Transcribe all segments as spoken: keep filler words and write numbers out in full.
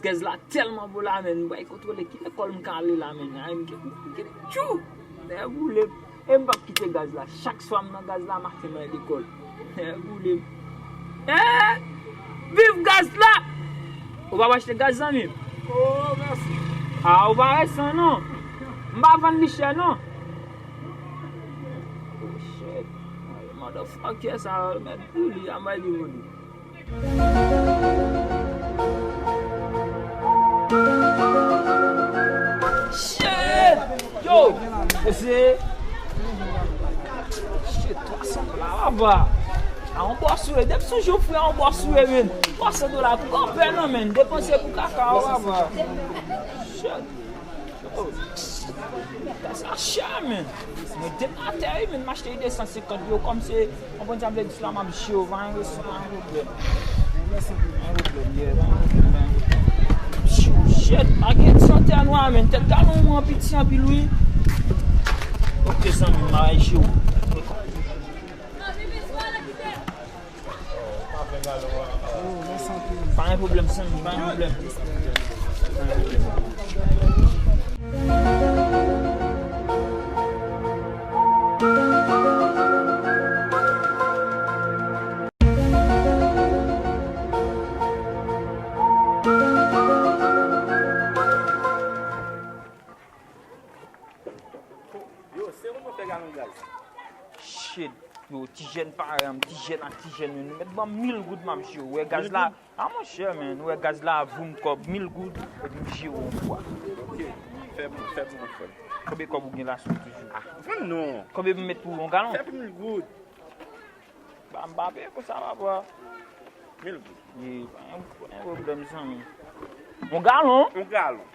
Gaz la tèlman bo la, menn. M pral kontwole ki lekòl m ka ale la, menn. Ay, m gen, m gen tjou. Nèg boule m. E m p ap kite gaz la. Chak swa m nan gaz la, m ap fè mwen lekòl. Nèg boule m. Eh! Viv gaz la! Ou p ap achte gaz, zanmi m? Oh, mèsi. Ah, ou pa resan, non. M pa vann li chè, non. Oh, shit. Ay, motherfucker, sa remèt pou li, a mwen li moun. Shit! Yo! Mesye! Shit, twa san dola, papa! A yon bò sou e, depi sou jou frè, a yon bò sou e, menn. Twa san dola pou konpè, non, menn. Depanse pou kaka, papa. Shit! Oh. Sa chè, menn. Mwen dematè, wi, menn, m achte de san senkant yo, kòm se, konprann sa m vle di, sou la m ap jere, pa gen reson, pa gen pwoblèm. Pa gen pwoblèm, yeah, pa gen pwoblèm, pa gen pwoblèm. Shit, pa gen ti antè nwa, menn. Tèt galon mwen piti anpil, wi. Ok, zanmi, m a jere. Pa gen pwoblèm, zanmi, pa gen pwoblèm. Yo, se ou mwen fè galon gaz. Shit. Yo, ti jèn parèy m, ti jèn ak ti jèn yo, nou mèt ban m mil goud m ap jere. Ou wè gaz la, a monchè, menn, ou wè gaz la voum kòb mil goud, epi m jere w yon fwa. Ok, fè pou, fè pou mwen, frè m. Konbyen kòb ou gen la sou ou toujou? Ah, vann non. Konbyen m met pou yon galon? Fè pou mil goud. Ba, m pa peye pou sa, papa. Mil goud. Ye, pa gen, pa gen pwoblèm, zanmi. Yon galon? Yon galon.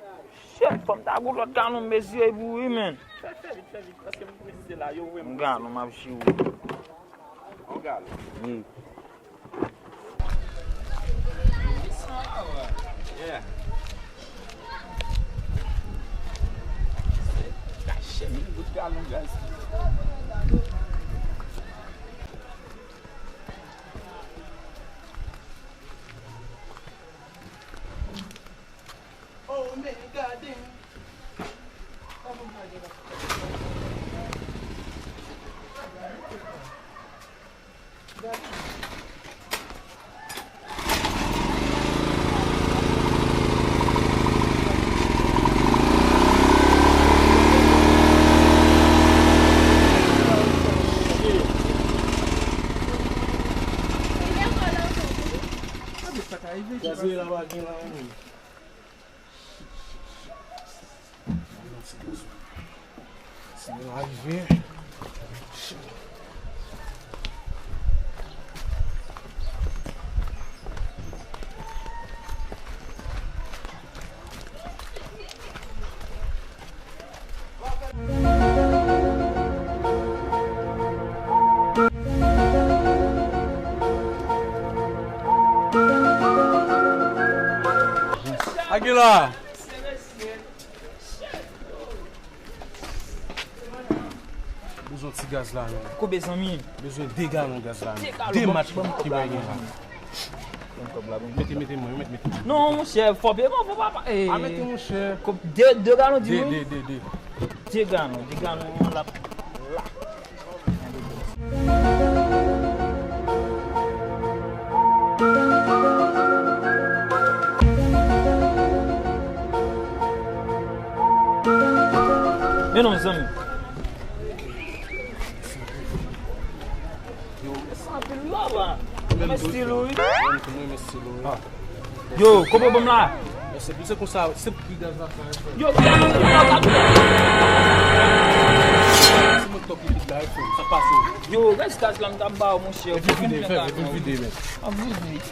Shit, fò m ta gon lòt galon, m bezwen pou wi, menn. Fè, fè vit, fè vit, paske m prese la, yo wè m prese. Yon galon, m ap jere w. Yon galon. Ye. Yeah. Kache mil goud galon, guys. Oh, men gade m. Gazouye la pa gen la menm. Si nou arive. Aguilar! Bezwen ti gaz la, menm. Koube, zanmi? Bezwen de galon gaz la, menm. De galon, de match ki bay gen la. Mete, mete mwen, mete, mete mwen. Non, monchè, fò peye mwen, fò papa. Eh, a mete, monchè. De, de galon, di mwen. De, de, de, de. De galon, de galon, la. Men non, zanmi. Yo, mèsi anpil, papa. Mèsi, Lou, wi. Mwen, mwen, mèsi, Lou, wi. Yo, kote w ban m la? Se, se konsa, se pri gaz la, frè. Yo, se mwen k tòp ki vide la, frè. Sa pase. Yo, rès gaz la, m t ap ba w, monchè. Epi vide, frè, epi vide, men. An vide.